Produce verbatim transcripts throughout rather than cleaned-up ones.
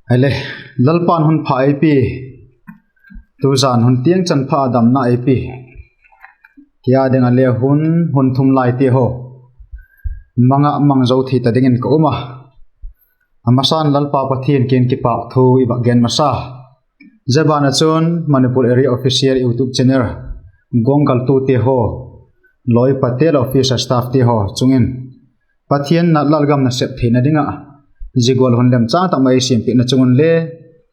Hile, Lalpa'n hun pha ei pi, tuzan hun tiang chan pha a damna ei pi. Kei â ding ah le hun, hun thum laite haw, mang ah mang zo thei ta dingin ka um a. A masa'n Lalpa Pathian kiang kipâk thu i vak gen masa. Zia ban ah chun Manipur Area Official YouTube channel, guanggaltute haw, lawipate leh office staffte haw chung in Pathian na lalgam nasep theina ding ah zia gual hun lemchâng tak mai ei siampiakna chung un le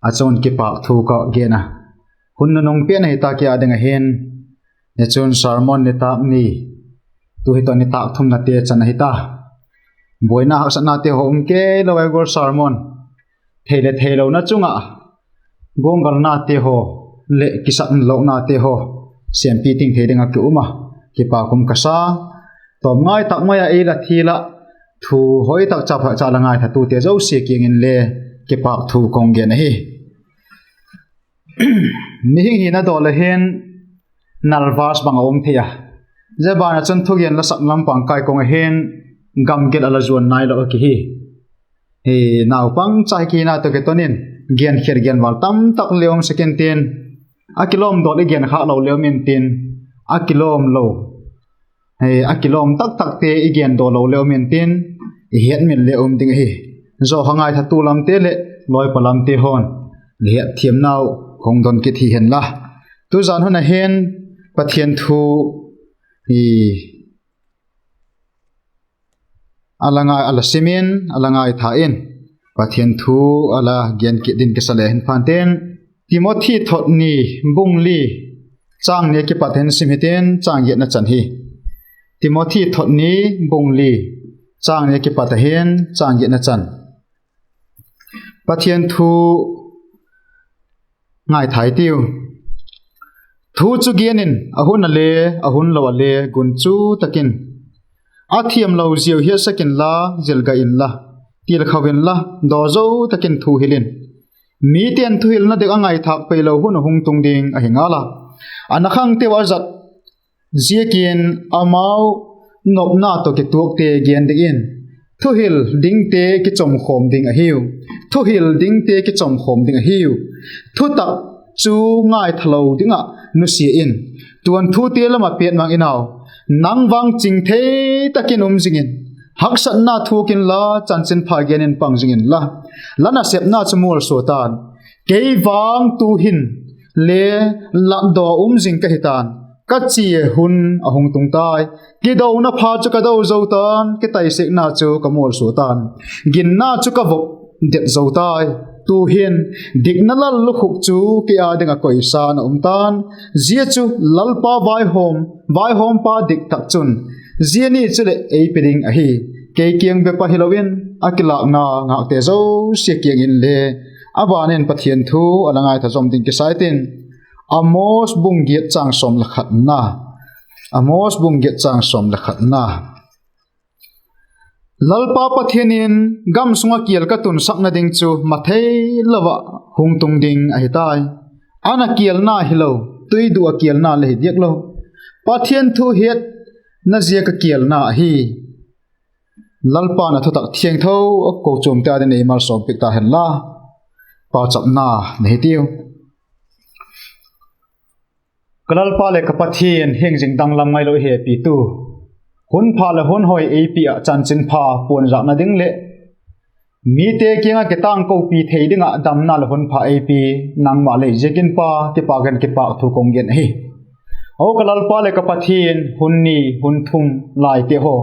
a chung un kipâk thu ka gen a. Hun nunung pen ahi ta kei â ding ah hin, hi chun sermon nitâk ni, tu hi tawh nitâk thumnate chan ahi ta. Buaina haksatnate haw um kei lo ai gual sermon, thei leh theilona chung ah guanggalnate haw leh kisaknalonate haw siampi ting thei ding ah ki um a, kipâk um ka sa. Tawm ngai tak mai ah ei la thil ah thu hoi tak chapha cha la ngaithatute zosia kiang in le kipâk thu ka hung gen ahi. Mihing hina dawl a hin nervous bang a um thei a. Zia ban ah chun thugen la sak lam pang kai kawng a hin gamgil a la zuan nailo a ki hi. Naupang chai kina tawh kiton in genkhial genval tamtak le um sek intin, a kilawm dawl i genkhâk lo le um intin, a kilawm lo, a kilawm taktakte i gendaw lo le um intin, i hetmil le um ding ahi. Zaw kha ngaithatu lamte leh lawipa lamte haw'n le hetthiamnau hung don kit hi hen la. Tuzan hun a hin Pathian thu a la sim in, a la ngaitha in, Pathian thu a la gen kit dingin kisa le hin pha'n tin, Timothi thot ni, bung li, châng ni a kipat hin sim hitin, châng giatna chan hi. Timothi thot ni, bung li, châng ni a kipat a hin châng giatna chan. Pathian thu ngaithai tiu. Thu chu gen in, a hun a le, a hun lo a le gunchu tak in, a thiamlo ziau hiatsak inla, zilga inla, tilkhau inla, dawzo tak in thu hil in. Mite'n thuhilna dek a ngaithâk peilo hun a hung tung ding ahi ngal a, a nakhangteu a zat ziakin amau nopna tawh kituakte gen dingin thuhil dingte kichomkhawm ding ahiu. Thuhil dingte kichomkhawm ding ahiu. Thutak chu ngaithalo ding ah nusia in, tuanthute lam ah pêtmang in au. Nang vang chingthei tak in um zing in, haksatna thuak inla, chanchinpha gen in pang zing inla, la nasepna chu mualsua ta'n. Kei vang tu'hin le latdaw um zing ka hi ta'n. Ka chia hun a hung tung tai. Kidona pha chu ka do zo ta'n, kitaisekna chu ka mualsua ta'n. Ginna chu ka vop det zo tai. Tu'hin dikna lallukhuk chu kei â ding ah koisa'n a um ta'n. Zia chu Lalpa vaihawmpa dik tak chun zia ni chuleh ei pe ding ahi. Kei kiang bep a hilo in, a kilâkna ngâkte zosia kiang inle a ban in Pathian thu a la ngaitha zom ding kisa intin, Amos bung giat châng sawm le khatna. Amos bung giat châng sawm le khatna. Lalpa Pathian in, Gam sung ah kial ka tunsakna ding chu mathei lo ah hung tung ding ahi tai. A na kialna hilo, tuidu ah kialna le hi diak lo, Pathian thu hiatna ziak a kialna ahi. Lalpa'n a thutak thiangtho a kochuamte â dingin ei malsawmpiak ta hen la. Pauchapna nei hitiu. Ka Lalpa leh ka Pathian, hiang zing danglam ngailo hepitu, hun pha leh hun hoi ei pi ah chanchinpha puanzakna ding leh mite kiang ah kitângkopi thei ding ah damna leh hun pha ei pi, nangma lei ziakin Pa, kipâk in kipâk thu ka hung gen ahi. Aw ka Lalpa leh ka Pathian, hun ni hun thum laite haw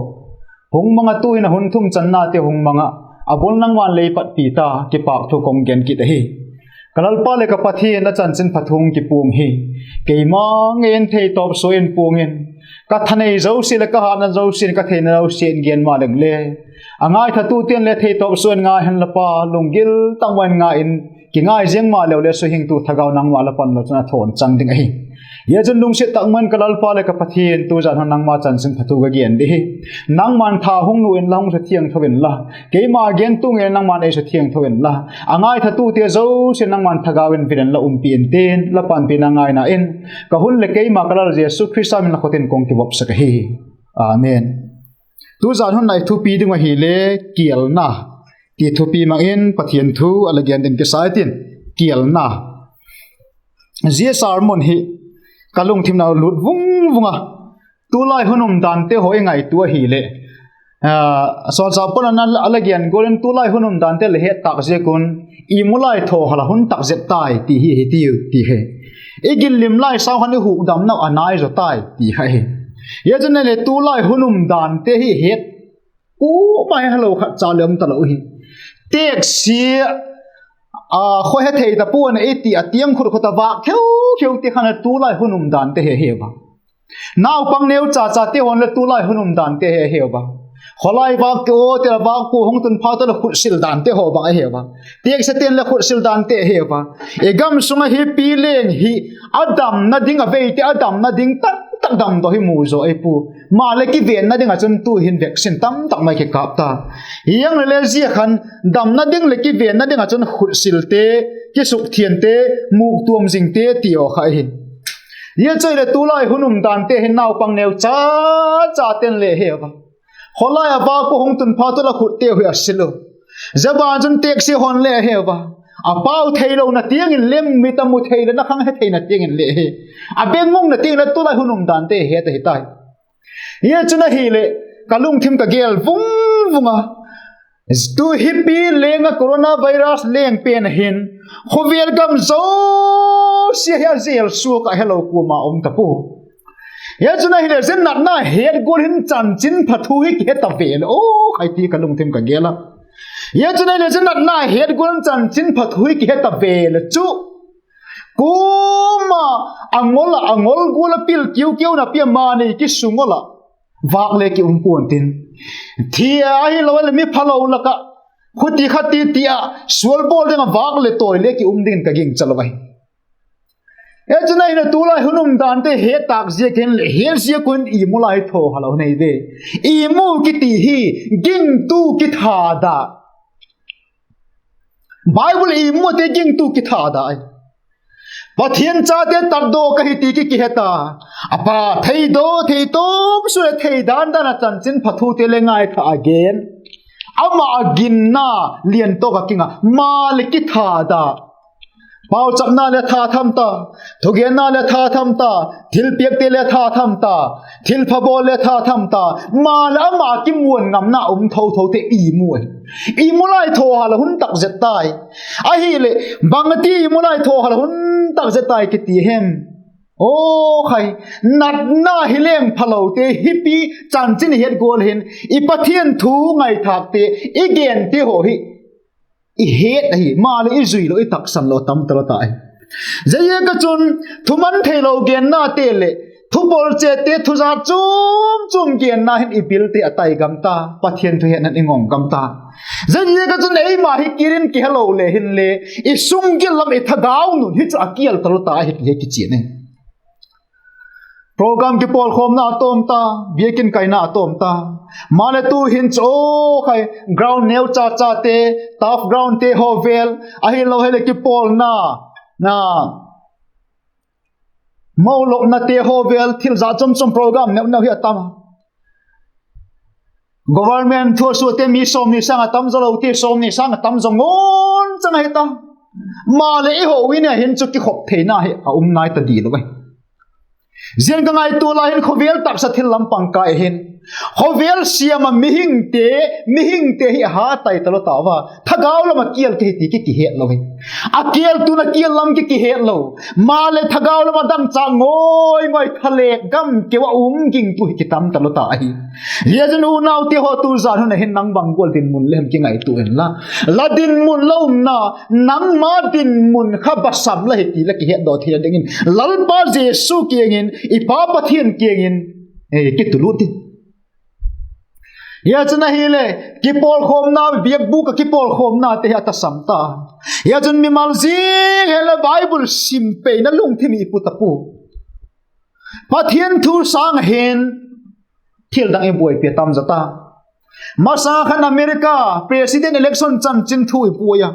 hung mang ah, tu'hin a hun thum channate hung mang ah, a bul nangma'n lei patpi ta, kipâk thu ka hung gen kit ahi. Ka Lalpa leh ka Pathian, la chanchinpha thu hung kipuang hi. Keima ngei in theitawp sua in puang in, ka thanei zosia leh ka hâtna zosia'n, ka theina zosia'n gen maleng le, a ngaithatute'n le theitawp sua in ngai hen la Pa, lunggil tak mai in ngai in, kingai ziang maleu le suhingtu thagau nangma la pan lo chun a thawn chang ding ahi. Zia chun lungsiat tak mai in ka Lalpa leh ka Pathian, tuzan hun nangma chanchinpha thu ka gen ding hi. Nangma'n tha hung nu inla, hung suthiangtho inla, keima gentu ngei in nangma'n ei suthiangtho inla, a ngaithatute zosia nangma'n thagau in vil in la umpi intin, la panpina ngaina in ka hun leh keima ka Lal Jesu Khrista min in la khut in ka hung kivopsak ahi. Amen. Tuzan hun ah i thupi ding ahile, kialna. ti thupi mang in Pathian thu a la gen ding kisa i tin, kialna. Zia sermon hi ka lungthim ah lut vung vung a, tulai hun umdante haw i ngaitua ahileh, sawlchâk Paul in a la gen gual in tulai hun umdante le het tâk ziak un, i mu lai thaw hal a hun tak zet tai ti hi hi tiu ti hi. I ginlim lai sau khan i hukdamnau a nai zaw tai ti kha hi. Zia chun ahileh tulai hun umdante hi het kuama helo khat cha le um talo hi. Têksia, khaw he thei ta pua'n i ti a tiang khut khut a vâk kheu kheu ti khan tulai hun umdante hi hi a. Naupang neu cha chate haw'n le tulai hun umdante hi hi a. Khawlai vâk keu ti a vâk kua hung tun phau ta le khutsil dante haw bang ahi a. Têksiate'n le khutsil dante hi a. I gam sung ah hipi leng hi a damna ding, a veite a damna ding tamtak damdaw hi mu zaw ahi pua. Maleh kivenna ding ah chun tu'hin vaccine tamtak mai kikâp ta. Hiang le le zia khan damna ding leh kivenna ding ah chun khutsil te, kisukthiang te, mûk tuam zing te ti aw kha ahi. Zia chu ahileh tulai hun umdante hin naupang neu cha chate'n le hi a. Khawlai a vâk kua hung tun phau ta le khutteu hi a sil u. Zia ban chun têksia haw'n le hi a. A pau theilona tiang in lem mit a mu thei leh na khang he theina tiang in le hi. A bengngungna tiang le tulai hun umdante het ahi tai. Zia chun ahileh ka lungthim ka gel vung vung a. Tu hipi leng ah coronavirus leng pen a hin, khawvel gam zosia hi a zel suak ah helo kuama um ta pua. Zia chun ahileh zia natna het gual hin chanchinpha thu hi kihe ta ve le aw khai ti ka lungthim ka gel a. Zia chun ahileh zia natna het gual in chanchinpha thu hi kihe ta ve le chu, kuama a ngol ah, a ngol gual ah pil kiu kiu na pia mani kisungol ah vâk le ki um pua'n tin, thi ahilo leh mi phalo lak ah khuti khati ti ah sual bawl ding ah vâk leh tawi le ki um dingin ka gingcha lo ahi. Zia chun ahileh tulai hun umdante het tâk ziak in leh het ziak un i mu lai thaw hal a hun nei ve. I mu kiti hi gingtu kithada. Bible i mu te gingtu kithada ahi. Pathian chate tatdaw ka hi ti ki kihe ta. A pa theidaw thei tawm sua leh thei dan dan a chanchinpha thute le ngaitha a gen. Ama a ginna lian tawk a king a, maleh kithada. Pauchapna le thatham ta, thugenna le thatham ta, thilpiakte le thatham ta, thilpha bawl le thatham ta, maleh ama kimuan ngamna um tho tho te i mu ahi. I mu lai thaw hal a hun tak zet tai. Ahileh bang a ti i mu lai thaw hal a hun tak zet tai kiti hem? Aw khai, natna hi leng phalote hipi chanchin i het gual hin i Pathian thu ngaithâkte, i gente haw hi i het ahi, maleh i zui lo, i taksan lo tam talo ta ahi. Ziaziak a chun thuman theilo gennate leh thupolchete, thuzat chuam chuam genna hin i bilte a tai gam ta, Pathian thuhetna'n i ngawng gam ta. Ziaziak a chun eima hi kir in kihelo le hinle, i sunggil lam, i thagau nun hi chu a kial talo ta ahi ti hi kichian ahi. Program kipawlkhawmna a tawm ta, biakin kaina a tawm ta. Maleh tu'hin chu aw khai, ground neu cha chate, turf groundte haw vel, ahilo hileh kipawlna, na, mo lopnate haw vel, thil zat chuam chuam program neu neu hi a tam a. Government thu a suate mi sawmni sâng a tam zaw lo ti, sawmni sâng a tam zaw ngawn chang ahi ta. Maleh i ho in a hin chu kikhop theina hi a um nai ta dilo ahi. Zia'n ka ngaitua lai hin khawvel taksa thil lam pang kai hin, khawvel siam ah mihingte, mihingte hi a ha tai talo ta ua, thagau lam a kial ki hi ti ki kihet lo hi. A kialtu'n a kial lam ki kihet lo. Maleh thagau lam a dangchâk ngawi ngawi, thalêk gam keu a um gingtu hi kitam talo ta ahi. Ziaziak un unaute haw, tu zan hun a hin nang bang gual dinmun le hem kingaitua inla, la dinmun la umna, nangma dinmun kha basam la hi ti la kihetdaw thei dingin Lalpa Jesu kiang in, i Pa Pathian kiang in kitulut in. Zia chun ahileh kipawlkhawmna, biakbûk ah kipawlkhawmnate hi a tasam ta. Zia chun mimal zing hen la Bible sim peina lungthim i pu ta pua. Pathian thu sâng a hin thil dang i buaipi a tam zaw ta. Masang khan America president election chanchin thu i buai a.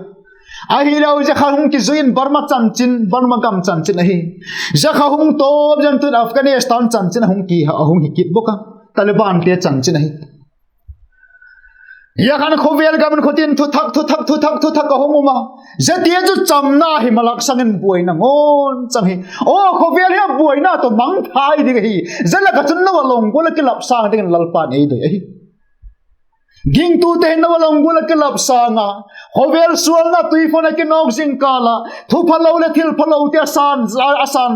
Ahileh zia kha hung kizui in Burma chanchin, Burma gam chanchin ahi. Zia kha hung tawp zan tun Afghanistan chanchin a hung ki, a hung hi kit bawk a. Talibante chanchin ahi. Zia khan khawvel gam in khutin thuthak, thuthak, thuthak, thuthak a hung um a. Ziate chu chamna hi malak sâng in buaina ngawn chang hi. Aw, khawvel hi a buaina tawh mangthai ding ahi. Zia lak ah chun Noah long gual ah kilap sâng dingin Lalpa'n ei doi ahi. Gingtute hin Noah long gual ah kilap sâng a, khawvel sualna tuiphon ah kinawk zingkâl ah, thuphalo leh thilphalote a sân, a sân,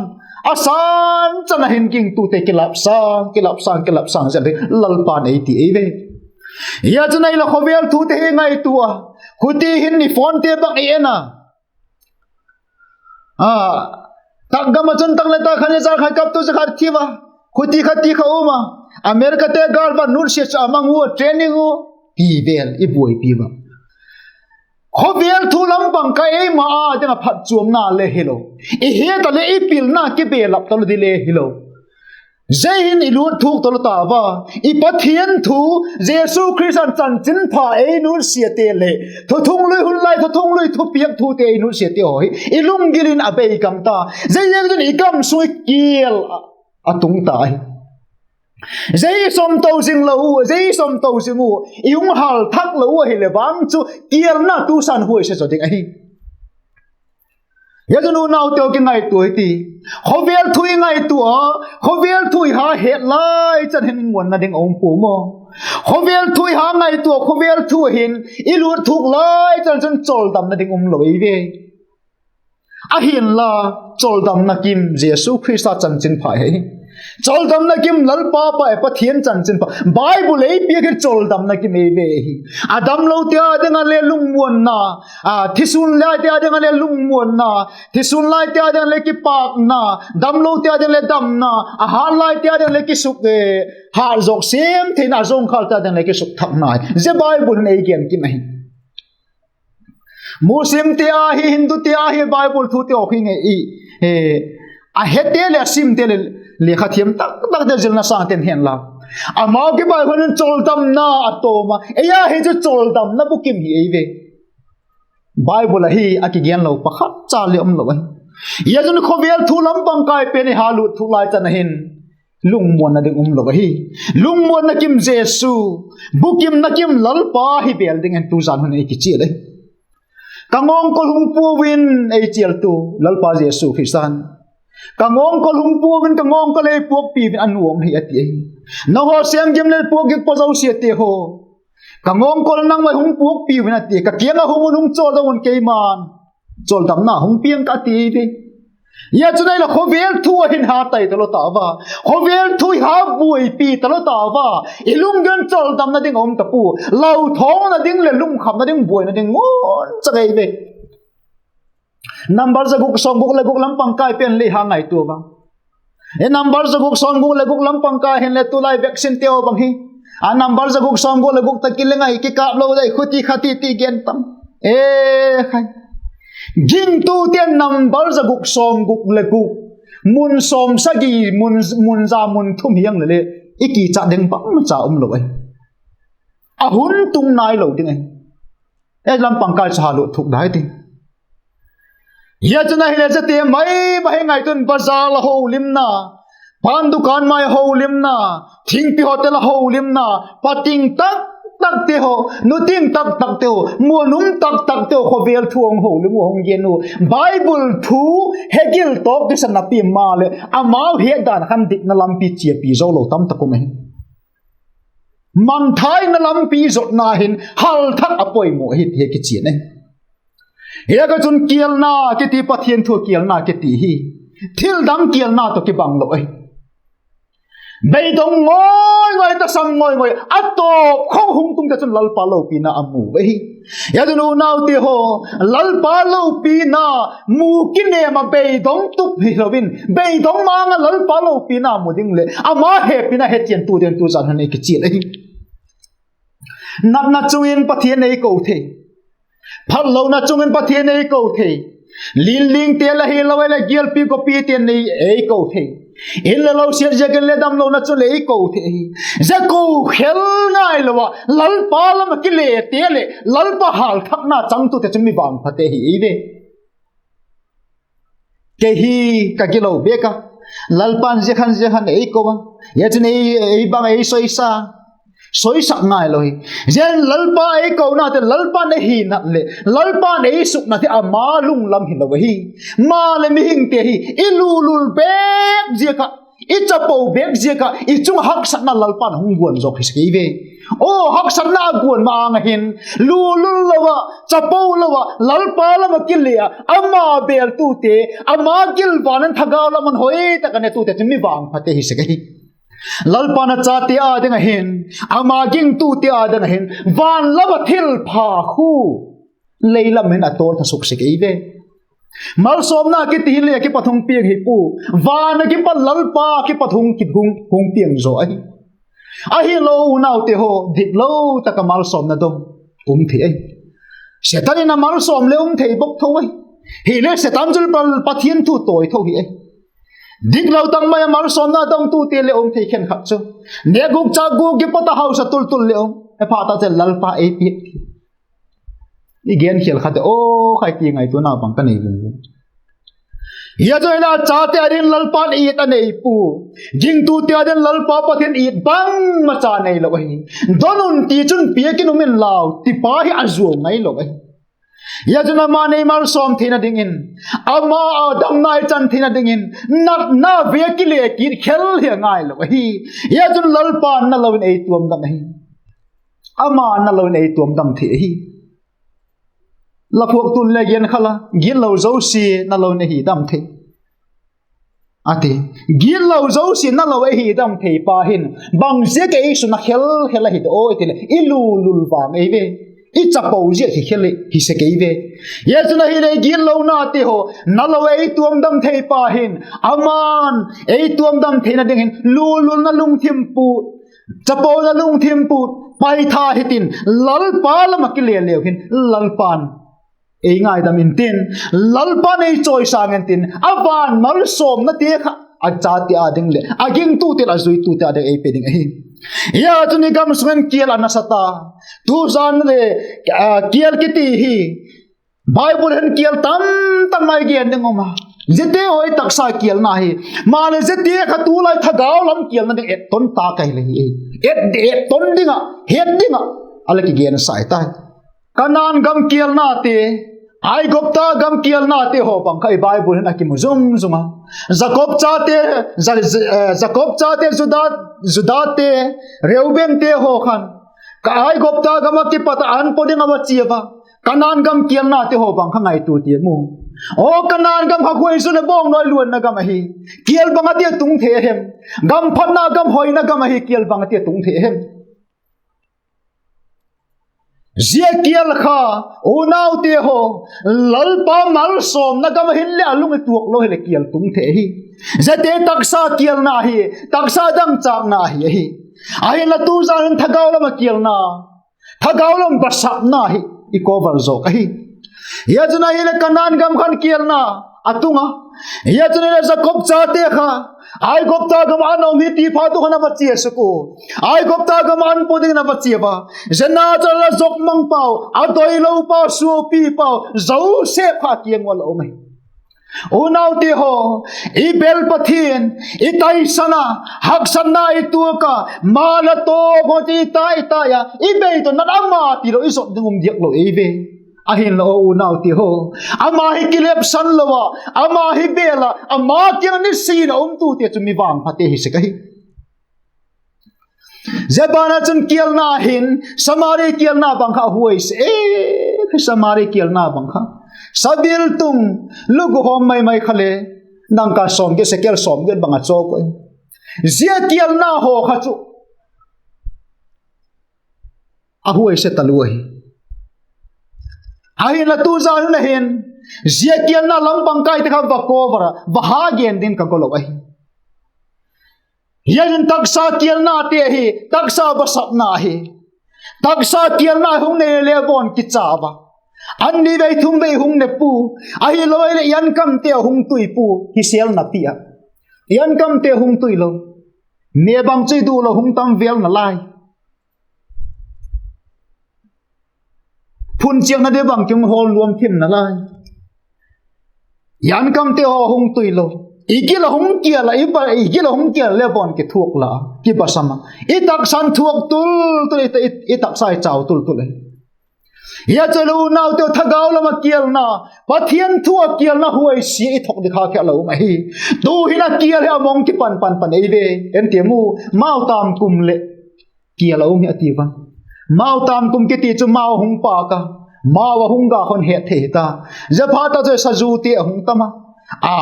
a sân chan ah hin gingtute kilap sâng, kilap sâng, kilap sâng ziang ding Lalpa'n ei ti ei ve. Zia chun ei la khawvel thute hi ngaitua a, khuti hin i phonete bang i en a, a, tak gam ah chun tak le tak khan i zan khat kaptu za khat thiu a, khuti khat ti kha um a, Americate gâl va nutsia chu a mang ua, training u, ti vel i buaipi ua. Khawvel thu lam bang kha eima â ding ah phatchuamna le hilo, i het a leh i pilna kibelap talo di le hilo. Zia hin i lût thuk talo ta ua, i Pathian thu, Jesu Khrista'n chanchinpha ei nutsiate leh thuthunglui hun lai, thuthunglui thupiak thute ei nutsiate haw hi i lunggil in a bei gam ta. Ziaziakchun i gam sung i kial a tung ta hi. Zia i sawmto zing lo u, zia i sawmto zing u, i hung hâl thak lo u ahileh vang chu kialna tusan huaise zaw ding ahi. Zia chun unaute haw, kingaitua i ti, khawvel thu i ngaitua a, khawvel thu i ha het lai chan hin muanna ding a um pua maw. Khawvel thu i ha ngaitua, khawvel thu hin i lût thuk lai chan chun chawldamna ding um lo ei ve. Ahinla, chawldamna kim Jesu Khrista chanchinpha hi, chawldamna kim Lalpa pa e Pathian chanchinpha, Bible ei piak hi chawldamna kim ei ve hi. A damlote â ding ah le lungmuanna, a, thisuan laite â ding ah le lungmuanna, thisuan laite â ding ah le kipâkna, damlote â ding le damna, a hât laite â ding le kisuk, e, hât zawk siam theina, a zawngkhalte â ding le kisukthakna, zia Bible hin ei gen kim ahi. Muslimte â hi, Hindute â hi Bible thute haw hi ngei i, e, a hete leh a simte leh lekha thiam tak takte zilna sângte'n hen la, amau kibai hun in chawldamna a tawm a, ei â hi chu chawldamna bukim hi ei ve. Bible ah hi a kigen lo pakhat cha le um lo ahi. Zia chun khawvel thu lam bang kai pen i ha lût thuk lai chan ah hin lungmuanna ding um lo ahi. Lungmuanna kim Jesu, bukimna kim Lalpa hi bêl dingin tuzan hun ei kichial ahi. Ka ngawngkol hung pua un, ei chialtu Lalpa Jesu Khrista'n, ka ngawngkol hung pua un, ka ngawngkol ei puakpi un, a nuam hi a ti ahi. Nanghaw sêm gim leh puak gik pa zosiate haw, ka ngawngkol nangmai hung puakpi un a ti, ka kiang ah hung un, hung chawldam un, keima'n chawldamna hung piang ka, a ti ei ve. Zia chun ei la khawvel thu a hin ha tai talo ta ua, khawvel thu i ha buaipi talo ta ua, i lunggil in chawldamna ding a um ta pua, lauthawngna ding leh lungkhamna ding, buaina ding ngawn chang ei ve. Number za guk sawmguk leh guk lam bang kai pen le ha ngaitua a, e, number za guk sawmguk leh guk lam bang kai hin le tulai vaccine te haw bang hi, a number za guk sawmguk leh guk tak in le ngai kikâp lo dei, khuti khat ti ti gen tam. E, khai, gingtute number za guk sawmguk leh guk, mun sawmsagi, mun, mun za mun thum hiang leh le, i kichat ding bangmacha um lo ahi. A hun tung nailo ding ahi. E, lam bang kai chu ha lût thuk dai ti. Zia chun ahileh ziate mai mai hi ngaitua'n, bazar ah holimna, pan dukan mai holimna, thingpi hotel ah holimna, pa ting tak takte haw, nu ting tak takte haw, muanum tak takte haw, khawvel thu hung holim u, hung gen u, Bible thu hegil tawk kisan napi maleh amau het dan khan dikna lampi chiapi zo lo tamtak um ahi. Mangthaina lampi zotna hin hal thak a poimaw ahi ti hi kichian ahi. Ziak a chun kialna kiti, Pathian thu kialna kiti hi thil dang kialna tawh kibang lo ahi. Beidong ngoi ngoi, tasam ngoi ngoi a tawp khawng hung tung ta chun Lalpa lopina a mu ahi. Zia chun unaute haw, Lalpa lopina mu kinêm ah beidong tuk hilo in, beidong ma-âng ah Lalpa lopina mu ding leh ama hepina hechian tu ding tu zan hun ei kichial ahi. Natna chung in Pathian ei ko thei, phatlona chung in Pathian ei ko thei, linlingte la hilo leh gialpi gopite'n ei ko thei, in le lo siat ziakin le damlona chun le ei ko thei ahi. Zia ko khel ngailo ah Lalpa lam ah kilete leh Lalpa hâlthakna changtute chu mi vangphate hi ei ve. Kei hi ka gilo bêk a, Lalpa'n zia khan zia khan ei ko a, zia chun ei, ei bang ei soisa, Soisak ngai lo hi. Zia Lalpa ei konate, Lalpa'n ei hinat leh Lalpa'n ei suknate ama lunglam hilo ahi. Maleh mihingte hi i lulul bêk ziak ah, i chapo bêk ziak ah i chung ah haksatna Lalpa'n hung guan zawk hi sek ei ve. Aw, haksatna a guan ma-âng ah hin, lulul lo ah, chapo lo ah, Lalpa lam ah kile ah ama bêltute, ama gil van in thagau lam ah hoi tak a netute chu mi vangphate hi sek ahi. Lalpa'n a chate â ding ah hin, ama gingtute â ding ah hin van lam ah thilpha khu lei lam hin a tawl tha suk sek ei ve. Malsawmna kiti hin lei ah kipat hung piang hi pua, van ah kipat Lalpa kipat hung kit hung, hung piang zaw ahi. Ahilo unaute haw, diklo tak ah malsawmna dong um thei ahi. Setan in a malsawm le um thei bawk tho ahi. Hile Setan chu Pathian thu tawi tho hi ahi. Diklo tak mai ah malsawmna dongtute le um thei khenkhat chu, nêkguk châkguk kipat ah hausa tultul le um, e pha tak chu Lalpa ei piak thei. I gen khial khat e aw khai ti ngaituana bang ka nei vung vung. Hia chu hile a chate â dingin Lalpa'n it a nei pua. Gingtute â dingin Lalpa Pathian it bangmacha neilo ahi. Don un, tichun piak in um inlau, tipa hi a zuau ngailo ahi. Hia chun ama'n ei malsawm theina dingin, ama a damna i chan theina dingin, natna ve kile kit khel hi a ngailo ahi. Hia chun Lalpa'n na lo in ei tuamdam ahi. Ama'n na lo in ei tuamdam thei ahi. La phuaktu'n le gen kha la, gitlo zosia na lo in ei hi dam thei a ti. Gitlo zosia na lo ei hi dam thei pa hin, bang ziak a ei sukna khel khel ahi de aw i ti leh, i lulul vang ei ve. I chapo ziak hi khel hi sek ei ve. Hia chun ahileh gitlonate haw, na lo ei tuamdam thei pa hin, ama'n ei tuamdam theina dingin lululna lungthim put, chapona lungthim put paitha hitin, Lalpa lam ah kile leu hin Lalpa'n ei ngaidam intin, Lalpa'n ei chawisâng intin, a van malsawmnate kha a chate â ding leh a gingtute leh a zuitute â ding ei pe ding ahi. Hia chun i gam sung in kial a nasa ta. Tuzan le, a, kial kiti hi Bible hin kial tam tak mai gen ding um a. Ziate haw hi taksa kialna hi. Maleh ziate kha tulai thagau lam kialna ding etton ta ka hile hi. Et, etton ding ah, het ding ah a la kigensa tai. Kanaan gam kialnate, Aigupta gam kialnate haw bang kha i Bible hin a kimu zung zung a. Jakob chate, Ja-, Ja-, eh, Jakob chate Juda, Judate, Reubente haw khan, ka Aigupta gam ah kipat ah an paw ding a va chia a, Kanaan gam kialnate haw bang kha ngaitua tiam u. Aw, Kanaan gam kha khuaizu leh bawngnawi luanna gam ahi. Kial bang a ti a tung thei a hem? Gam phatna gam hoina gam ahi, kial bang a ti a tung thei a hem? Zia kial kha, unaute haw, Lalpa malsawmna gam ah hinleh a lung i tuak lo hileh kial tung thei ahi. Ziate taksa kialna hi, taksa dangchâkna hi ahi. Ahinla tuzan in thagau lam ah kialna, thagau lam basapna hi i cover zawk ahi. Hia chun ahileh Kanaan gam khan kialna a tung a. Hia chun ahileh Jakob chate kha Aigupta gam ah an um hi ti phat u khan a va chia suk u. Aigupta gam ah an paw dingin a va chia a. Zia na chu la zokmang pau, a doilo pau, suapi pau Joseph kha kiang ua la um ahi. Unaute haw, i bel Pathian, i taisan a, haksatna i tuak a, ma la tawk haw ti i tai i tai a, i bei tawh nat ama tilo i zot ding um diak lo ei ve. Ahinla aw unaute haw, ama hi kilepsan lo a, ama hi bel a, ama kiang ah nisin a umtute chu mi vangphate hi sek ahi. Zia ban ah chun kialna hin, Samari kialna bang kha huaise e, Samari kialna bang kha. Sabiltung, lugu hawm mai mai kha le, dangka sawmgiat, sekel sawmgiat bang a chawk ahi. Zia kialna haw kha chu a huaise talu ahi. Ahinla tuzan hun a hin, zia kialna lam bang kaite kha va cover a, va ha gen ding ka golo ahi. Hia hin taksa kialnate hi, taksa basapna hi. Taksa kialna hung nei le bawn kicha a. An ni vei thum vei hung ne pua, ahilo ahileh i ankamte hung tui pua, kiselna pi a. I ankamte hung tui lo. Me bang chu i du lo hung tam vel nalai. Phun chiakna di bang ki hung hawl nuam thim nalai. I ankamte haw hung tui lo. I gil a hung kial a, i gil a hung kial le bawn kithuak la, kibasam a. I taksa'n thuak tul tul, i taksa i chau tul tul ahi. Hia chu lo unaute, thagau lam a kialna, Pathian thu a kialna huaisia i thok dikha khe lo um ahi. Tu'hin a kial hi a mong kipan pan pan ei ve. En ti mu, mau tam kum leh kial a um hi a ti va. Mau tam kum kiti chu mau hung pâk a, mau a hung ga khun het thei hita. Zia phat a chu sazute a hung tam a, a,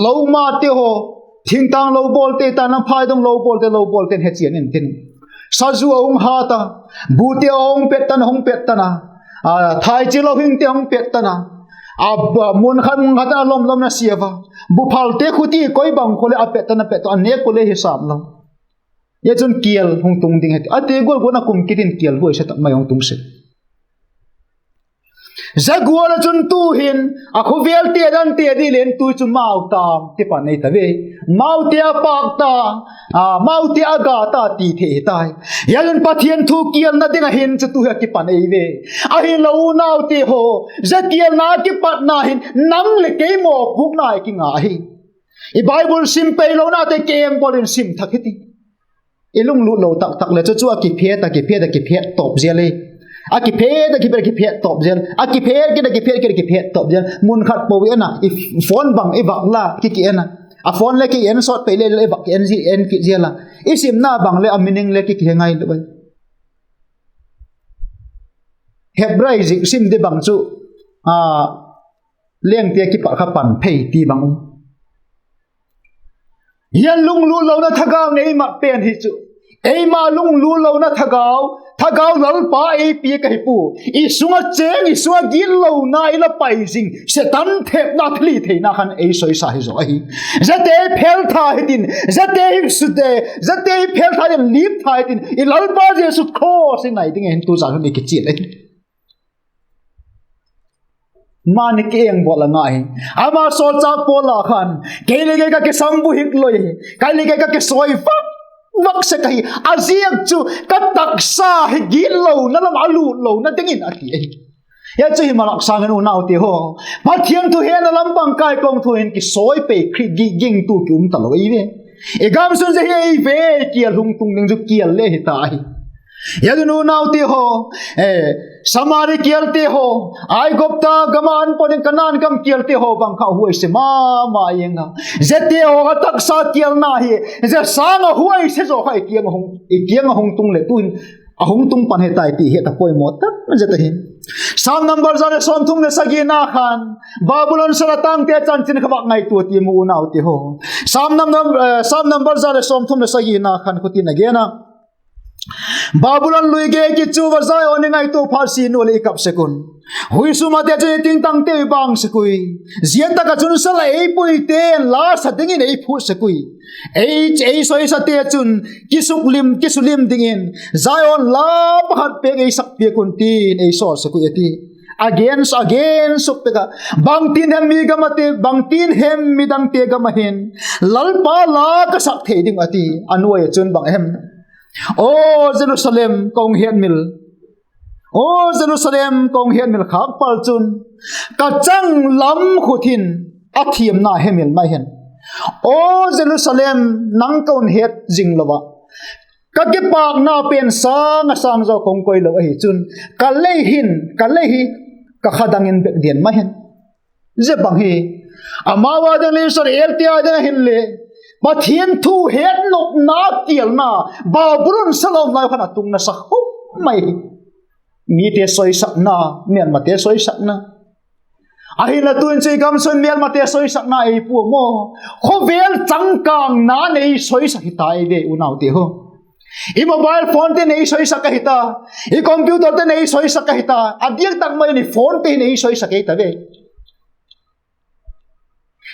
lomate haw, thingtâng lo bawlte, tana phaidong lo bawlte, lo bawlte'n hechian intin, sazu a hung hat a, bute a hung pet tan, a hung pet tan a, a, thaichi lo hingte a hung pet tan a, a, mun khat mun khat a lom lomna sia va, buphalte khuti koi bang khu leh a pet tan, a pet tan, a nêk khu le hi sam lo. Hia chun kial hung tung ding hi a ti gual gual a, kum kit in kial huaisia tak mai hung tung sek. Zia gual ah chun tu'hin a khawvelte dante di len tui chu mau tam kipan ei ta ve. Maute a pâk ta, a, maute a ga ta ti thei hi tai. Hia chun Pathian thu kialna ding ah hin chu tu hi a kipan ei ve. Ahilo unaute haw, zia kialna kipatna hin nang leh kei mawpuakna i kinga ahi. I Bible sim peilonate kieng bawl in sim thak hi ti. I lunglut lo tak tak leh chu chu a kiphet a, kiphet a, kiphet tawp zel e. A kiphet a, kiphet a, kiphet tawp zel. A kiphet kit a, kiphet kit a, kiphet tawp zel. Mun khat po i en a, i phone bang i vak la ki ki en a, a phone le ki en sawt pei le le i vak ki en zi en kit zel a, i simna bang leh a meaning le ki ki he ngai lo ai. Hebrai zik sim di bang chu, a, lengte kipat kha pan phei ti bang um. Hia lunglut lona thagau nei mat pen hi chu, eima lunglut lona thagau, thagau Lalpa ei piak ahi pua. I sung ah chêng, i sung ah gitlona i la pai zing Setan thepna thilhitheina khan ei sawisa hi zaw ahi. Ziate hi phel tha hitin, ziate hi sute, ziate hi phel tha hitin, lip tha hitin, i Lalpa Jesu cross i nai ding ahin tu zan hun i kichial ahi. Mani kieng bawl a ngai hi. Ama sawlchâk Paul a khan, kei leh kei ka kisam bu hik loi hi, kei leh kei ka kisawi vak vak sek ahi. A ziak chu ka taksa hi gitlona lam a lût lona dingin a ti ahi. Hia chu hi malak sâng in unaute haw, Pathian thu hena lam bang kai kawng thu hin kisawi pei Khrist gingtu ki um talo ei ve. I gam sung zia hi ei ve, kial hung tung ding chu kial le hi ta ahi. Hia chu unaute haw, Samari kialte haw, Aigupta gam ah an pawt in Kanaan gam kialte haw bang kha huaise ma ma ing a. Ziate haw kha taksa kialna hi, zia sâng ah huaise zaw kha i kiang ah hung tung leh tu'hin a hung tung pan hi tai ti hi a poimaw tak zet ahi. Sam number za leh sawmthum leh sagina khan, Babulon sal a tangte chanchin kha vak ngaitua ti mu unaute haw. Sam number za leh sawmthum leh sagina khan khutin a gen a, Babulon lui gei kichu a, Zion i ngaitua phat sin ua leh i kap sek un. Huisum ate chun i tingtangteu i bâng sek ui. Zia tak ah chun sal a ei puite'n la sa dingin ei phut sek ui. Ei, ei sawisate chun kisuklim, kisulim dingin Zion la pakhat pêk ei sak piak un, ti'n ei sawl sek ui a ti. A gen, a gen suk pek ah, bangtin hem mi gam ah ti, bangtin hem midangte gam ah hin Lalpa la ka sak thei ding uh a ti. A nuai ah chun bang hem, Aw Jerusalem ka hung hiatmil, aw Jerusalem ka hung hiatmil khâk pal chun, ka chang lam khut hin a thiamna hemil mai hen. Aw Jerusalem, nang ka hun het zing lo ah, ka kipâkna pen sâng ah sâng zaw ka hung koi lo ahi chun, ka lei hin, ka lei hi ka kha dang in bek dian mai hen. Zia bang hi amau â ding le Israelte â ding ahinle, Pathian thu hetnopna kialna, Babulon sal a um lai khan a tungna sa khum mai hi. Mite sawisakna, mêlmate sawisakna. Ahinla tu'n chu i gam sung mêlmate sawisakna ei pua maw? Khawvel changkângna nei sawisak hi ta ei ve unaute haw. I mobile phonete nei sawisak ahi ta, i computer te nei sawisak ahi ta, a diak tak mai in i phonete hi nei sawisak ei ta ve.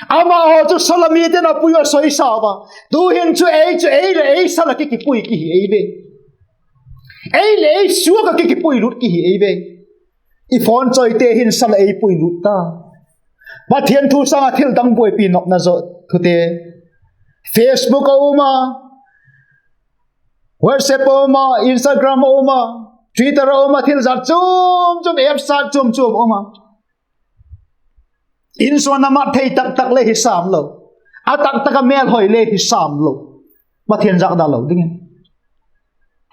Amahaw chu sal a mite'n a pui a sawisa ua, tu'hin chu ei chu ei leh ei sal ah ki kipui ki hi ei ve. Ei leh ei suak ah ki kipui lut ki hi ei ve. I phone chawite hin sal ah ei pui lut ta. Pathian thu sâng ah thil dang buaipi nopna zaw thute, Facebook a um a, WhatsApp a um a, Instagram a um a, Twitter a um a, thil zat chuam chuam, app zat chuam chuam a um a. Insung a na mat thei tak tak le hi sam lo. A taktak a mêlhoi le hi sâm lo, Pathian zâkdal lo dingin.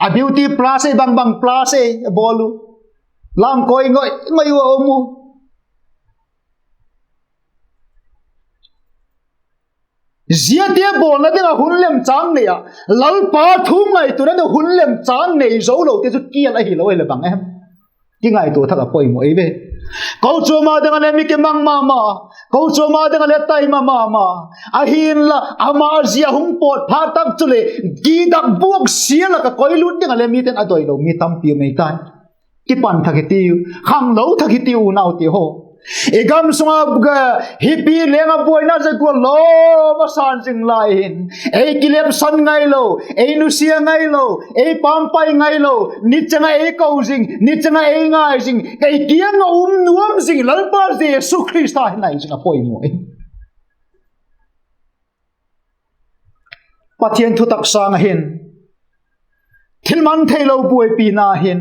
A beauty plus ei, bang bang plus ei a bawl u, lam koi ngoi ngoi ua um u. Ziate bawlna ding ah hun lemchâng nei ah, Lalpa thu ngaituana ding hun lemchâng nei zo lote chu kial ahilo ahileh bang em? Kingaitua thak a poimaw ei ve. Kochuam a ding ah le mi kimang ma ma, kochuam a ding ah le taima ma ma. Ahinla ama zia hung pawt phat tak chuleh, kidak buak sia lak ah koilut ding ah le mite'n a doilo mi tampi um ei tai. Kipan thak hitiu, khanglo thak hitiu unaute haw. I gam sung a, hipi leng ah buaina zia gual lawm a sâng zing lai hin, ei kilepsan ngailo, ei nusia ngailo, ei pampai ngailo, nichang ah ei ko zing, nichang ah ei ngai zing, ei kiang ah um nuam zing Lalpa Jesu Khrista hi nai zing a poimaw ei. Pathian thutak sâng ah hin, thil man theilo buaipina hin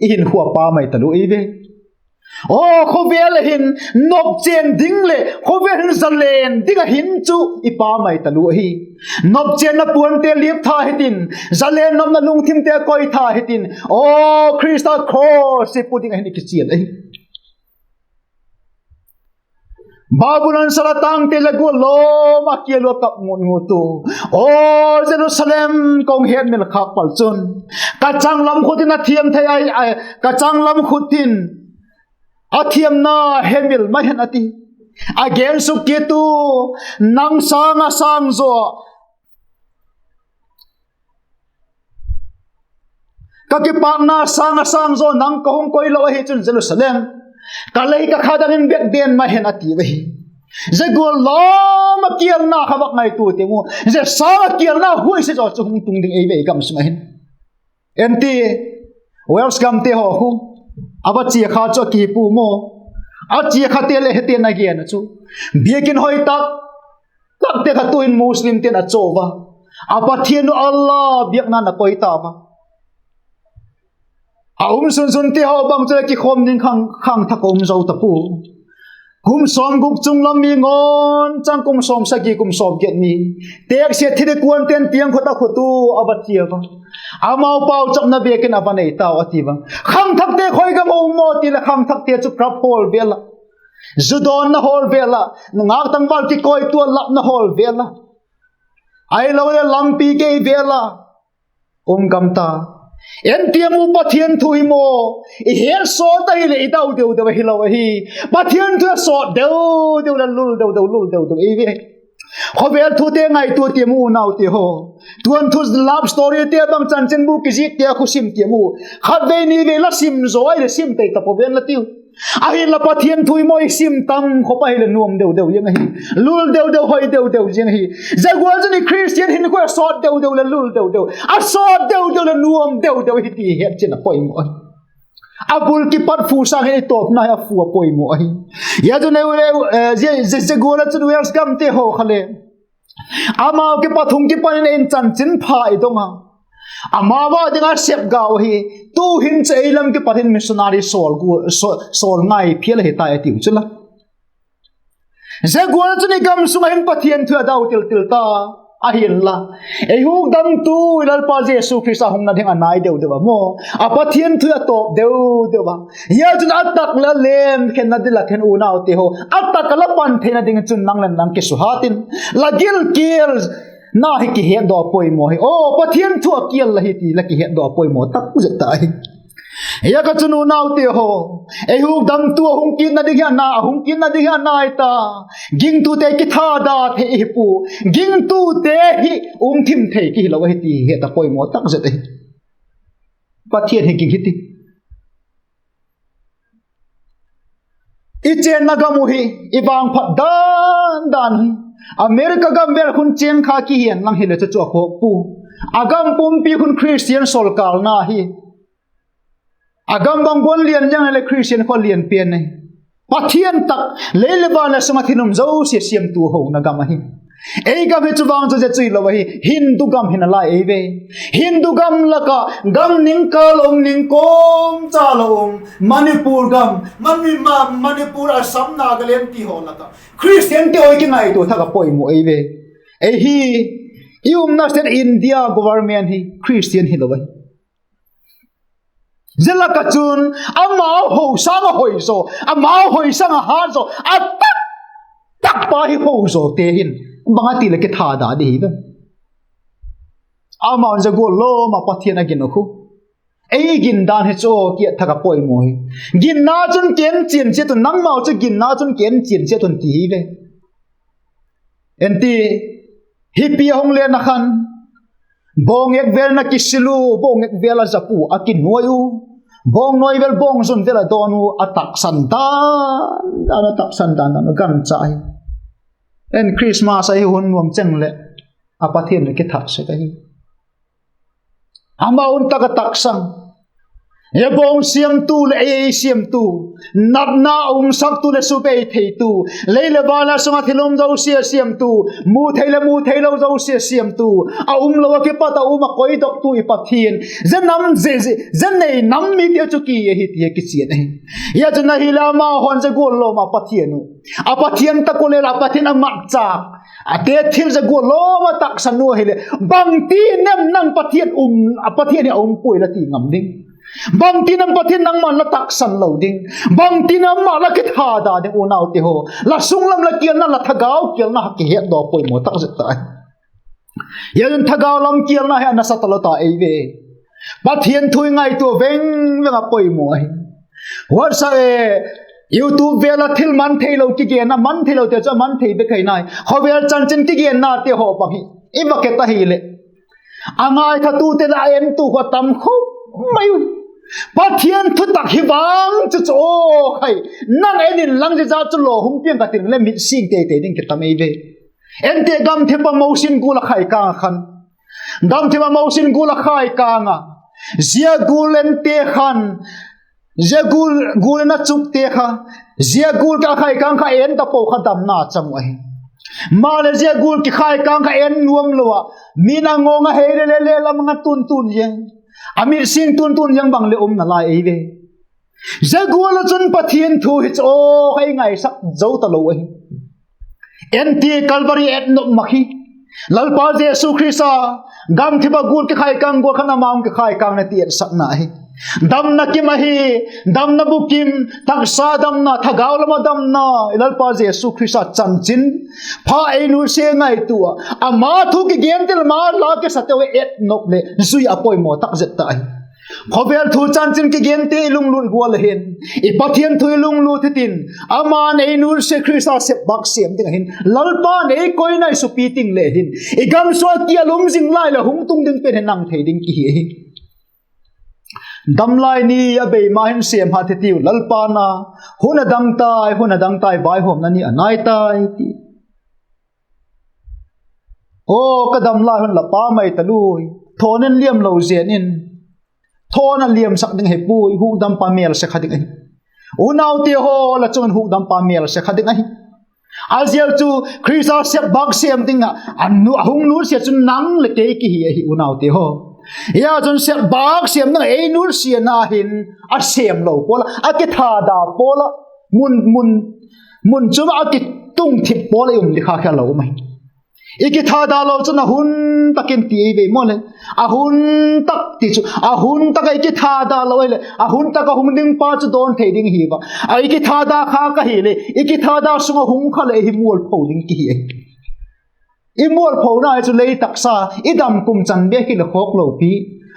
i hinkhua pha mai talua ei ve. Aw, khawvel ah hin nopchên ding leh khawvel hin zalen ding ah hin chu i pha mai talua ahi. Nopchênna puante liap tha hitin, zalen nopna lungthimte koi tha hitin, aw, Khrista cross i pu ding ah hin i kichial ahi. Babulon sal a tângte zia gual lawm a kial ua kap ngut ngut u, aw Jerusalem, ka hung hetmil khâk pal chun, ka changlam khut in a thiam thei ai, ka changlam khut in a thiamna hemil mai hen a ti. A gen suk kit u, nang sâng a sâng zaw, ka kipâkna sâng a sâng zaw nang ka hung koi lo ahi chun Jerusalem, ka lei ka kha dang in bêk den mai hen a tiu ahi. Zia gual lawm a kialna kha vak ngaitua tiam u, zia sâng a kialna huaise zaw chu hung tung ding ei ve i gam sung ah hin. En ti, Wales gamte haw khu, a va chia kha chu a kipu maw. A chia khate leh heti'n a gen a chu, biakin hoi tak takte kha tu'hin Muslimte'n a chaw ua, a pathian uh Allah biakna na koi ta ua. A um sun sunte haw bang chu leh kikhawm ding khang, khangthak a um zo ta pua. Kum sawmguk chung lam mi ngawn chang kum sawmsagi, kum sawmgiat ni, têksia thilikuante'n tiang khut a khut u a va chia ua, amau pauchapna biakin a va nei tau a ti ua. Khangthakte khoi gam a um maw ti leh khangthakte chu club hawl vêl ah, zu dawnna hawl vêl ah, nungâk tangval kikoitua lapna hawl vêl ah, ahiloleh lampi gei vêl ah um gam ta. En tiam u, Pathian thu hi maw, i hetsawt ahileh i dau deu deu ahilo ahi. Pathian thu a sawt deu deu leh lul deu deu, lul deu deu ei ve. Khawvel thute ngaitua tiam u unaute haw. Tuanthu love storyte bang chanchinbu kizikte a khu sim tiam u. Khatvei nivei la sim zaw ahileh sim tei ta pua ven la tiu. Ahinla Pathian thu hi maw i sim tam khop ahileh nuam deu deu ziang ahi. Lul deu deu, hoi deu deu ziang ahi. Zia gual chun i Christian hinkhua a sawt deu deu leh lul deu deu, a sawt deu deu leh nuam deu deu ahi ti het chian a poimaw ahi. A bul kipat fu sâng hin i tawpna hi a fu a poimaw ahi. Zia chun, zia gual ah chun Wales gamte haw kha le, amau kipat hung kipan in ei chanchinpha i dong a, amau a ding a sep gau ahi. Tu'hin chu ei lam kipat hin missionary sawl, sawl ngai phial ahi tai a tiu chu la. Zia gual chun i gam sung ah hin Pathian thu a dau til til ta. Ahinla, ei hukdamtu i Lalpa Jesu Khrista hungna ding a nai deu deu a maw, a Pathian thu a tawp deu deu a. Zia chun a tak leh a lem khenna ding la khen unaute haw, a tak a la pan theina ding chun nang leh nang kisuhat in, la gilkial na hi kihetdaw a poimaw hi. Aw, Pathian thu a kial la hi ti la kihetdaw a poimaw tak zet ta ahi. Zia kha chun unaute haw, ei hukdamtu a hung kitna ding hi a nai, a hung kitna ding hi a nai ta. Gingtute kithada thei hi pua. Gingtute hi um thim thei kihilo ahi ti het a poimaw tak zet ahi. Pathian hi ging hi ti. I chênna gam uh hi, i vangphat dan dan hi, America gam vel khun chiang kha kihian lang hileh chu chu a khawk pua. A gam pumpi khun Christian sawlkâlna hi. A gam bang gual lian ziang leh Christian kha lian pen ahi. Pathian tak, lei leh van leh sung ah thil um zosia siamtu hona gam ahi. Ei gam hi chu vang chu zia chu hilo ahi, Hindu gam hi nalai ei ve. Hindu gam lak ah gam ningkâl um, ningkawm cha lo um, Manipur gam, Mani-, Ma-, Manipur, Assam, Nagaland ti haw lak ah Christian ti haw kingaitua thak a poimaw ei ve. Ei hi, i umna state India government hi Christian hilo ahi. Zia lak ah chun amau ho sâng a hoi zaw, amau hoi sâng a hat zaw, a tak tak pa hi ho zawte hin bang a ti leh kithada di hi ve. Amau'n zia gual lawm ah Pathian a gin uh khu. Ei gindan hi chu kiat thak a poimaw hi. Ginna chun ken chian chiat un, nangmau chu ginna chun ken chian chiat un ti hi ve. En ti, hipi a hung len a khan, bawng ek vel in a kisil u, bawng ek vel a zap u, a kinuai u, bawng nuai vel, bawng zun vel a dawn u, a taksan dan dan, a taksan dan dan, a gancha hi. En Christmas ahi hun nuam cheng leh a Pathian leh kithak sek ahi. Amau un tak a taksan. Ei bawng siamtu leh ei siamtu, natna a umsaktu leh subei theitu, lei leh van a sung ah thil um zosia siamtu, mu thei leh mu theilo zosia siamtu, a umlo ah kipat a um a koidoktu i Pathian, zia nam, zia, zia nei nam mite chu ki ahi ti a kichian ahi. Hia chun ahileh amau hon zia gual lawm ah Pathian uh, a Pathian tak uh leh a Pathian a matchâk, a te thil zia gual lawm a taksan u ahileh, bangti nem nang Pathian um, a Pathian hi a um puai la ti ngam ding? Bangti nem Pathian nangma'n la taksan lo ding? Bangti nem ma la kithada ding unaute haw? La sunglam la kialna, la thagau kialna ha kihetdaw poimaw tak zet ta hi. Hia chun thagau lam kialna hi a nasa talo ta ei ve. Pathian thu i ngaitua veng veng a poimaw ahi. WhatsApp e, YouTube vel a thil man theilo kigenna, man theilote chu a man thei bek ahi nai. Khawvel chanchin kigennate haw bang hi i va et ahileh, a ngaithatute leh a entu kha tam khop mai u. Pathian thutak hi vang chu chu aw khai, nang en inlang zia chu law hung piang ka tin leh mit sing tei tei ding kitam ei ve. Ente gamthip a Mosin gul a khai kâng ah khan, gamthip a Mosin gul a khai kâng a, zia gul ente khan, zia gul, gul in a chukte kha, zia gul a khai kâng kha en ta po kha damna chang uh ahi. Maleh zia gul kikhai kâng kha en nuam lo ah, min a ngawng a hei le le le lam nga tun tun ziang, a mit sing tun tun ziang bang leh um nalai ei ve. Zia gual ah chun Pathian thu hi chu aw khai ngaisak zo talo ahi. Ente Calvary et nop ma khi, Lalpa Jesu Khrista, gamthip a gul kikhai kâng gual khan amau kikhai kâng na ti etsakna ahi. Damna kim ahi, damna bukim, taksa damna, thagau lam a damna, i Lalpa Jesu Khrista chanchin pha ei nutsia ngaitua a, ama thu kigen til ma la kisateu et nop leh zui a poimaw tak zet ta ahi. Khawvel thu chanchin kigente i lunglut gual ahin, i Pathian thu i lunglut hitin, ama'n ei nutsia Khrista sepbâk sêm ding ahin, Lalpa'n ei koina i supi ting le hin, i gamsung a kial um zing lai leh hung tung ding pen hi nang thei ding kihi ahi. Damlai ni a bei ma hin sêm hat hitiu, Lalpa na, hun a dang tai, hun a dang tai, vaihawmna ni a nai tai ti. Aw ka damlai hun la pa mai ta lui, thawn in liam lo zen in, thawn a liamsak ding hi puai, hukdampa mêlse kha ding ahi. Unaute haw, la chung in hukdampa mêlse kha ding ahi. A ziak chu Khrista sepbâk sêm ding ah a hung nutsia chu nang leh kei kihi ahi unaute haw. Hia chun sepbâk sêm ding ah ei nutsiana hin a sêm lo pawl ah, a kithada pawl ah, mun, mun, mun chu a kitung thip pawl ah i um ding kha khel lo um ahi. I kithada lo chun a hun tak in ti ei ve maw le. A hun tak ti chu, a hun tak ah i kithada lo ahileh, a hun tak a hung ding pa chu dawn thei ding hi va. A i kithada kha ka hileh, i kithada sung a hung kha leh hi mualpho ding kihi ahi. I mualphona hi chu lei taksa, i dam kum chan bêk hileh khawk lo pi.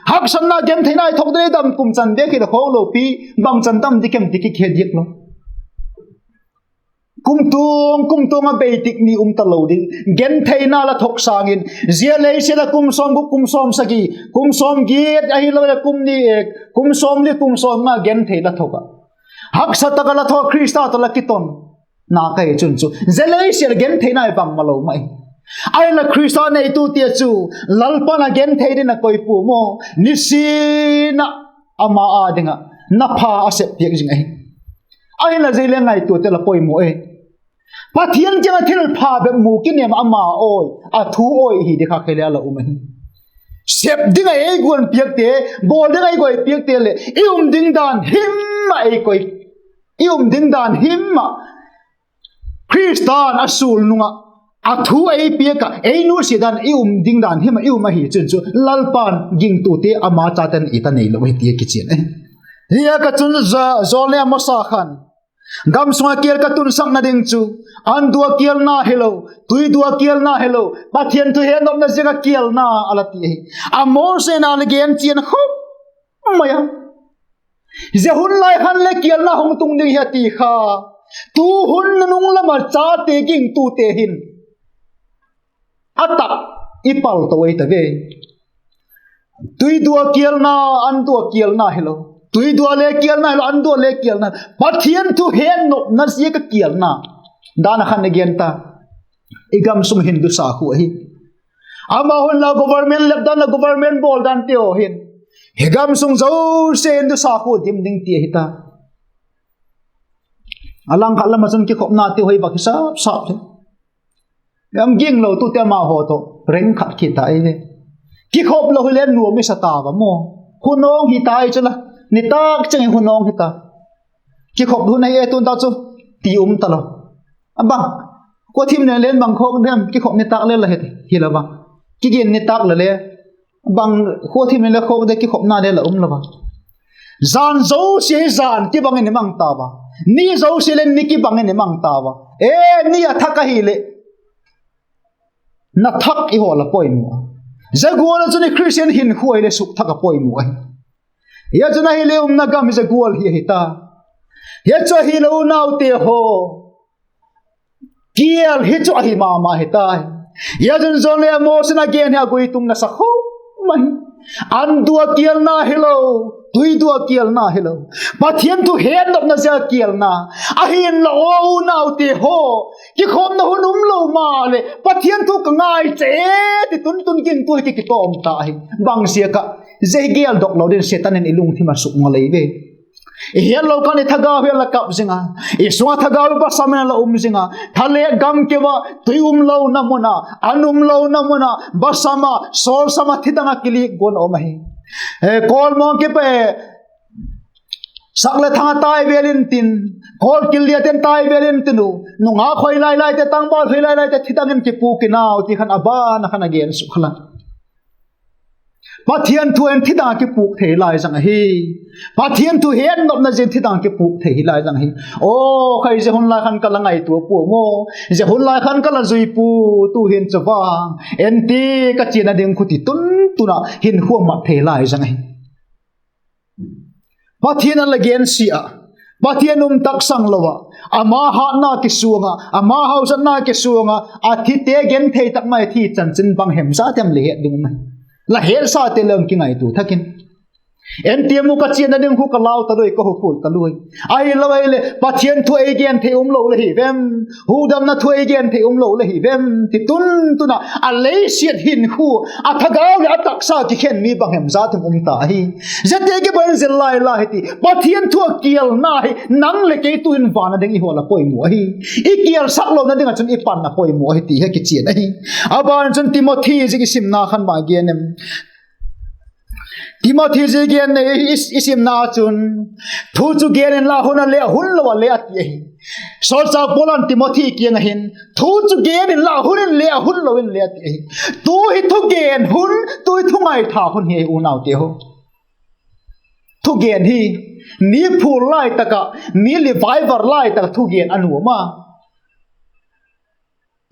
Haksatna gentheina i thok ding i dam kum chan bêk hileh khawk lo pi. Bangchan dam ding kem ti kikhe diak lo. Kumtuang, kumtuang a bei tik ni um talo ding. Gentheina la thok sâng in, zia lei sia la kum sawm guk, kum sawm sagi, kum sawm giat ahiloleh kum ni, kum sawm li, kum sawm nga genthei la thok ah, haksa tak ah la thok Khrista tawh la kiton na ka hi chun chu, zia lei sia la gentheina hi bangmalo mai. Ahinla Khrista neitute chu, Lalpa'n a genthei dingin a koi pua maw, nisin ah ama â ding ah na pha a sep piak zing ahi. Ahinla zia le ngaituate la poimaw e. Pathian kiang ah thilpha bep mu kinêm ama awi, a thu awi hi ding kha khel a la um ahi. Sep ding ah ei guan piakte, bawl ding ah ei guai piakte leh i um ding dan him ah ei koi, i um ding dan him ah Khrista'n a sul nung ah A thu ei piak ah ei nusia dan i um ding dan him ah i um ahi chun chu Lalpa'n gingtute ama chate'n it a neilo hi ti a kichian ahi. Ziak a chun Joel le Amos a khan, gam sung ah kial ka tunsakna ding chu an dua kialna hilo, tui dua kialna hilo, Pathian thu hetnopna ziak ah kialna a la ti ahi. Amos in a la gen chian khop mai a. Zia hun lai khan le kialna hung tung ding hi a ti kha, tu hun nunung lam ah chate gingtute hin a tak i pal to ei ta ve. Tui dua kialna, an dua kialna hilo, tui dua le kialna hilo, an dua le kialna, Pathian thu hetnopna ziak ah kialna dan a khan a gen ta. I gam sung Hindu sakhua ahi. Ama hun la government lep dan la government bawl dante haw hin, hi gam sung zosia Hindu sakhua dim ding ti ahi ta. A langkhat lam ah chun kikhopnate haw i vak hi sap sap hi. Gam ginglo tute ama haw tawh reng khat kit ta ei ve. Kikhop lo hile nuam i sa ta va maw. Hun awng hi ta ei chu la. Nitâk cheng hi hun awng hi ta. Kikhop hun ahi e tun ta chu, ti um talo. A bang, khua thim le le bang khawk dem, kikhop nitâk le la hi ti hilo a. Kigin nitâk le le, bang, khua thim le le khawk de, kikhopna le la um lo a. Jan zosia hi jan kibang in i mang ta a. Ni zosia le ni kibang in i mang ta a. E, ni a thak ahileh na thak i hawl a poimaw a. Zia gual ah chun i Christian hinkhua hileh suk thak a poimaw ahi. Hia chun ahileh umna gam hi zia gual hi ahi ta. Hia chu ahileh unaute haw, kial hi chu ahi ma ma hi tai. Hia chun Joel le Amos in a gen hi a guitung nasa khop mai. An dua kialna hilo, tui dua kialna hilo, Pathian thu hetnopna ziak a kialna. Ahinla aw unaute haw, kikhopna hun um lo maleh Pathian thu ka ngaicha e ti tun tun gingtu hi ki kitawm ta hi. Bang ziak ah? Zia hi geldok lo ding, Setan in i lungthim a suk ngal ei ve. I hetlo khan i thagau hi a la kap zing a, i sung ah thagau hi basam in a la um zing a, thale gam keu a, tui umlona mun a, an umlona mun a, basam a, sawlsam a, thidang ah kilik guan a um ahi. Kawlmawng kipe, sak le thang a tai vel intin, kawlkil liaten tai vel intin u, nungak khoi lai laite, tangval khoi lai laite thidang in kipûk in au ti khan a ban a khan a gen suk kha la. Pathian thu in thidang a kipûk thei lai zang ahi. Pathian thu hetnopna ziakin thidang a kipûk thei hi lai zang ahi. Aw khai, zia hun lai khan ka la ngaitua pua maw, zia hun lai khan ka la zui pua, tu'hin chu vang en ti, ka chiana ding khu ti tun tun ah hinkhua mat thei lai zang ahi. Pathian a la gensia ah, Pathian um taksang lo ah, ama hatna kisuang ah, ama hausatna kisuang ah, a thite genthei tak mai thi chanchin bang hem za tem le het ding um ahi. La hetsate le hung kingaitua thak in. En ti mu, ka chiana ding khu ka lau talui, ka huphul talui. Ahilo ahileh Pathian thu ei genthei umlo le hi vem, hukdamna thu ei genthei umlo le hi vem ti tun tun ah a leisiat hinkhua, a thagau leh a taksa kikhen mi bang hem za tem um ta ahi. Ziate kibang zil lai la hi ti, Pathian thu a kialna hi nang leh kei tu'hin van a ding i hawl a poimaw ahi. I kialsak lona ding ah chun i pan a poimaw ahi ti hi kichian ahi. A ban chun Timothi zik i simna khan bang gen em? Timothi zik gen i, i simna chun, thu chu gen inla, hun a le a hun lo a le a ti ahi. Sawlchâk Paul in Timothi kiang ah hin, thu chu gen inla, hun in le a hun lo in le a ti ahi. Tu hi thugen hun, tu hi thu ngaitha hun hi unaute haw. Thugen hi mi phûl lai tak ah, mi revival lai tak ah thugen a nuam a.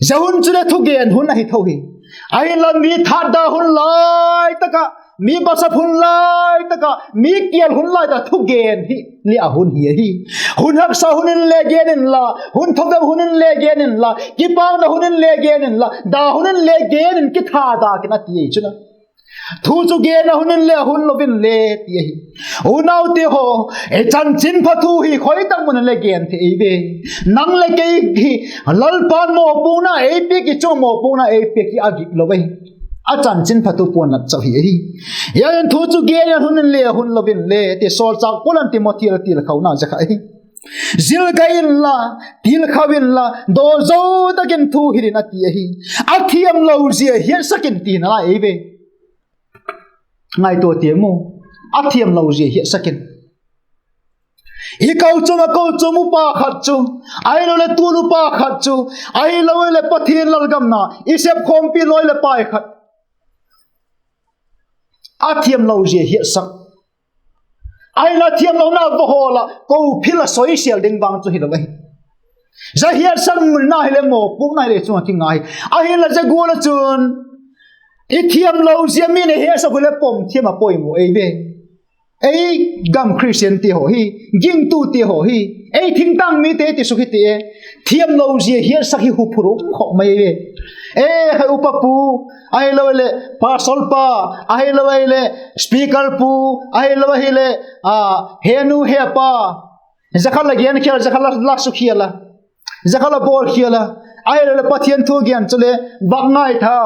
Zia hun chu le thugen hun ahi tho hi. Ahinla mi thatda hun lai tak ah, mi basap hun lai tak ah, mi kial hun lai tak ah thugen hi le a hun hi ahi. Hun haksa hun in le gen inla, hun thawveng hun in le gen inla, kipakna hun in le gen inla, da hun in le gen in, kithada kin a ti ei chun a. Thu chu gen a hun in le a hun lo in le ti ahi. Unaute haw, i chanchinpha thu hi khoi tak mun a le gen thei ei ve. Nang leh kei hi Lalpa'n mawpuakna ei piak, i chung mawpuakna ei piak hi a gik lo ahi. A chanchinpha thu puanlat chau hi ahi. Hia chun thu chu gen a hun in le a hun lo in le ti Sawlchâk Paul in Timothi a tilkhauna zia kha ahi. Zil gai inla, tilkhau inla, dawlzo tak in thu hil in a ti ahi. A thiamlo zia hiatsak in tina lai ei ve. Ngaitua tiam u. A thiamlo zia hiatsak in. I kochuam a kochuam upa khat chu, ahiloleh tual upa khat chu, ahiloleh Pathian lalgam na i sep khawmpi lawi leh pai khat a thiamlo zia hiatsak, ahinla thiamlona va hawl ah ko phil a soisel ding vang chu hilo ahi. Zia hiatsak mun na hileh mawpuakna hileh chung ah kinga hi. Ahinla zia gual ah chun i thiamlo zia mi'n ei hiatsak u leh pom thiam a poimaw ei ve. Ei gam Christian te haw hi, gingtute haw hi, ei thingtang mite ti suk hi ti e, thiamlo zia hiatsak hi huphurum khawk mai ve. E, khai upa pu, ahiloleh pastor pa, ahiloleh speaker pu, ahilo ahileh henu hepa, zia kha la gen khial, zia kha la sukhial a, zia kha la bawl khial a, ahiloleh Pathian thu gen chule vak ngaitha,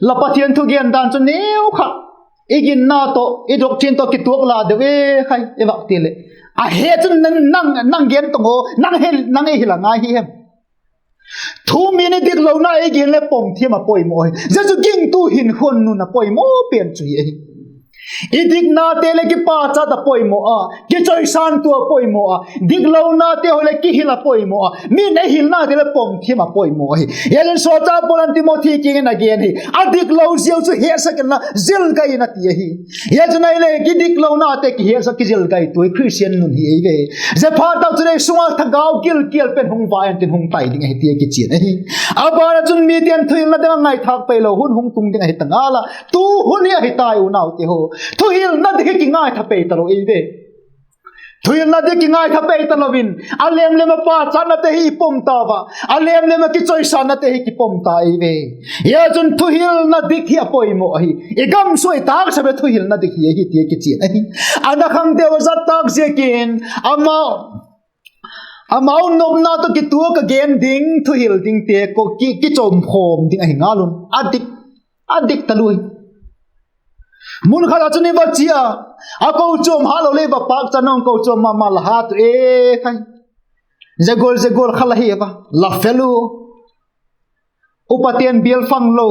la Pathian thugen dan chu neu khat i ginna tawh, i doctrine tawh kituak la deu e khai, i vak ti leh, a he chun nang, nang gen tong aw, nang he, nang ei hil a ngai hi hem? Thu mi'n i diklona ei gen leh pom thiam a poimaw hi. Zia chu gingtu hinkhua nun a poimaw pen chu hi ahi. I diknate leh kipâkchat a poimaw a, kichawisâng tua poimaw a, diklonate haw leh kihil a poimaw a, mi'n ei hilnate leh pom thiam a poimaw ahi. Hiziakin sawlchâk Paul in Timothy kiang in a gen hi, a diklo ziau chu hiatsak inla zil gai in a ti ahi. Hiziakin ahileh kidiklonate kihiatsak kizil gai tua hi Christian nun hi ei ve. Zia phat tak chun ei sung ah thagau gilkial pen hung va intin hung tai ding ahi ti a kichian ahi. A ban ah chun mite'n thuhilna ding ah ngaithâk peilo hun hung tung ding ahi ta ngal a, tu hun hi ahi tai unaute haw. Thuhilna dik hi kingaitha pei talo ei ve. Thuhilna dik kingaitha pei talo in, a lem lem ah pâkchatnate hi i pom ta ua, a lem lem ah kichawisângnate hi kipom ta ei ve. Hiziakin thuhilna dik hi a poimaw ahi. I gam sung i tâksa bep thuhilna dik hi ahi ti a kichian ahi. A na khangte ua zat tâk ziakin, amau nopna tawh kituak a gen ding, thuhil dingte kichawmkhawm ding ahi ngal un, a dik talu hi. Mun khat ah chun i va chia a, a kochuam hât lo leh i va pâkchat nung kochuam ma ma la hât u e khai. Zia gual zia gual kha la hi ua, la fel u. Upate'n bial fang lo,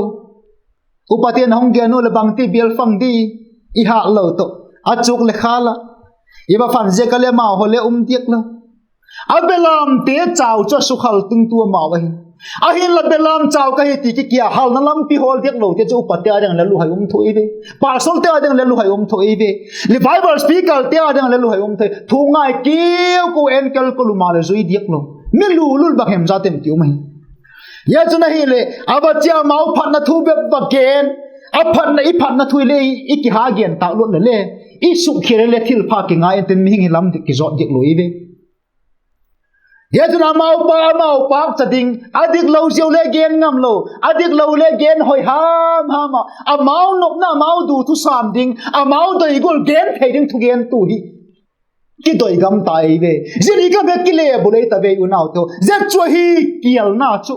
upate'n a hung gen u leh bangti bial fang di, i hât lo tawh a chuk leh khâl ah, i va phan ziak a leh amau haw le um diak lo. A belamte chau chu a sukhal tung tu amau ahi. Ahinla belam chau ka hi ti kikia halna lampi hawl diak lote chu upate â ding leh luhai um tho ei ve. Pastorte â ding leh luhai um tho ei ve. Revival speakerte â ding leh luhai um tho ei. Thu ngai kiu ku enkel ko lum a leh zui diak lo. Mi lulul bang hem zatem ki um ahi. Hiziakin ahileh a va chia amau phatna thu bep va gen, a phatna, i phatna thu le i kiha gen tâk lut leh le, i sukkhial le thilpha kingai intin mihing hi lam dik kizawt diak lo ei ve. Hiziakin amau pa amau pâkcha ding, a diklo ziau le gen ngam lo, a diklo le gen hoi ham ham ah, amau nopna amau du thusâm ding, amau doi gual gen thei ding thugentu hi kidoi gam ta ei ve. Zia ni ka bek kile bu lei ta ve unaute haw. Zia chu ahi kialna chu.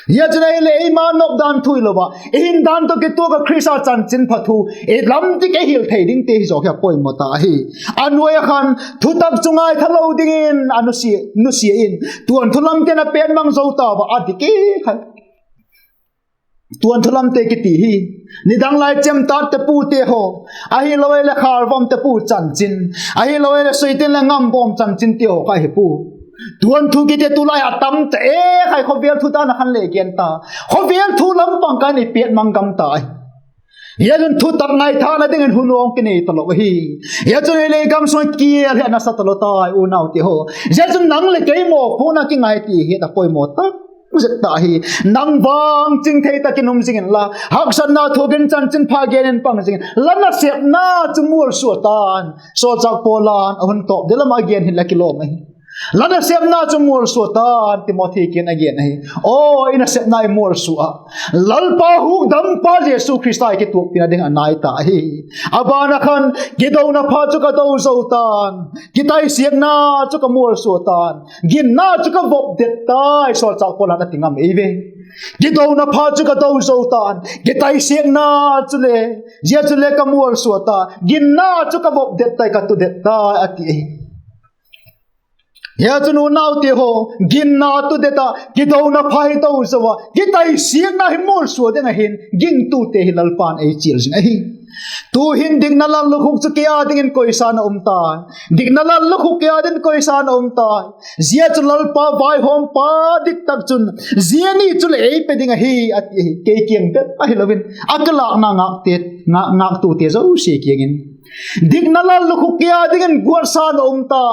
Hiziakin ahileh eima nop dan thu hilo ah, i hin dan tawh kituak ah Khrista chanchinpha thu i lam dik ei hil thei dingte hi zaw hi a poimaw ta ahi. A nuai ah khan thutak chu ngaitha lo dingin a nusia in, tuanthu lamte'n a pêt mang zo ta ua, a dik e kha. Tuanthu lamte kiti hi, nidang lai chemtatte pute haw, ahilo leh khâlvamte pu chanchin, ahilo leh suiten leh ngambawm chanchin ti haw kha hi pu. Tuanthu kiti tulai a tam ta e khai, khawvel thu dan ah khan le gen ta. Khawvel thu lam pang kha i pêt mang gam ta ahi. Hiziakin thutak ngaithâkna dingin hun awng kinei talo ahi. Hiziakin ahileh gam sung kial hi a nasa talo tai unaute haw. Ziakin nang leh kei mawpuakna kingai ti hi a poimaw tak zet ta hi. Nang vang ching thei tak in um zing inla, haksatna thuak in chanchinpha gen in pang zing in, la nasepna chu mualsua ta'n. Sawlchâk Paul in a hun tawp deu lam a gen hin la kilawm ahi. La nasepna chu mualsua ta'n Timothy kiang in a gen ahi. Aw, i nasepna i mualsua ah, Lalpa hukdampa Jesu Khrista i kituakpina ding a nai ta ahi. A ban ah khan, kidona pha chu ka do zo ta'n, kitaisiakna chu ka mualsua ta'n, ginna chu ka vop det tai, sawlchâk Paul in a ti ngam ei ve. Kidona pha chu ka do zo ta'n, kitaisiakna chule, zia chule ka mualsua ta, ginna chu ka vop det tai, ka tu det tai a ti ahi. Hiziakin unaute haw, ginna tu det ah, kidona pha hi do zo ah, kitaisiakna hi mualsua ding ahi'n gingtute hi Lalpa'n ei chial zing ahi. Tu'hin dikna lallukhuk chu kei â dingin koisa'n a um tai. Dikna lallukhuk kei â dingin koisa'n a um tai. Zia chu Lalpa vaihawmpa diktak chun, zia ni chu leh ei pe ding ahi, a ti ahi. Kei kiang bep ahilo in, a kilâkna ngâktute zosia kiang in, dikna lallukhuk kei â dingin guatsa'n a um ta.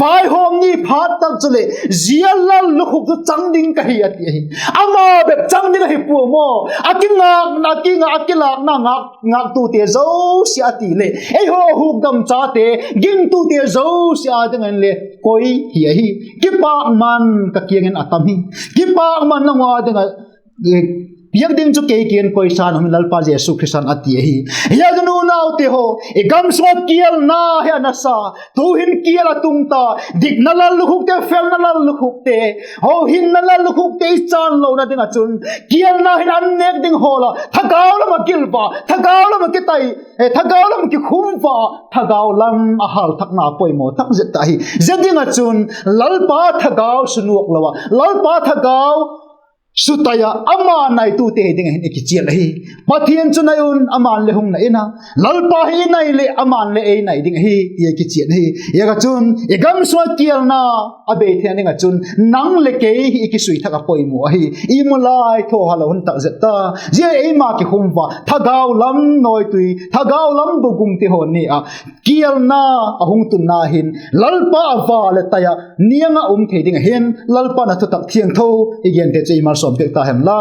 Vaihawm ni phat tak chuleh zia lallukhuk chu chang ding ka hi, a ti ahi. Ama bep chang ding ahi pua maw? A kingâkna, a kinga, a kilâkna ngâktute zosia a ti leh, eihaw hukdam chate, gingtute zosia â dingin le koi hi ahi. Kipâkman ka kiang in a tam hi. Kipâkman nang â ding ah piak ding chu kei kiang in koisa'n a um hi, Lalpa Jesu Khrista'n a ti ahi. Hiziak a unaute haw, i gam sung ah kialna hi a nasa. Tu'hin kial a tung ta. Dikna lallukhukte, felna lallukhukte, hohinna lallukhukte i chan lona ding ah chun, kialna hin an nêk ding hawl a, thagau lam ah gil va, thagau lam ah kitai, thagau lam ah kikhum va, thagau lam a hâlthakna poimaw tak zet ta ahi. Zia ding ah chun Lalpa thagau sunuak lo ah, Lalpa thagau sutai ah ama naitute hi ding ah hin i kichial ahi. Pathian chu nai un, ama'n le hung nai in a, Lalpa hi i nai leh ama'n le ei nai ding ahi, ti a kichian ahi. Ziak ah chun i gam sung ah kialna a bei theina ding ah chun nang leh kei hi i kisui thak a poimaw ahi. I mu lai thaw halo hun tak zet ta. Zia eima kikhum va, thagau lam nawitui, thagau lam bugumte haw ni ah kialna a hung tunna hin Lalpa a va leh tai ah niang ah um thei ding ahi'n, Lalpa'n a thutak thiangtho i gente chu ei malsawm piak ta hen la.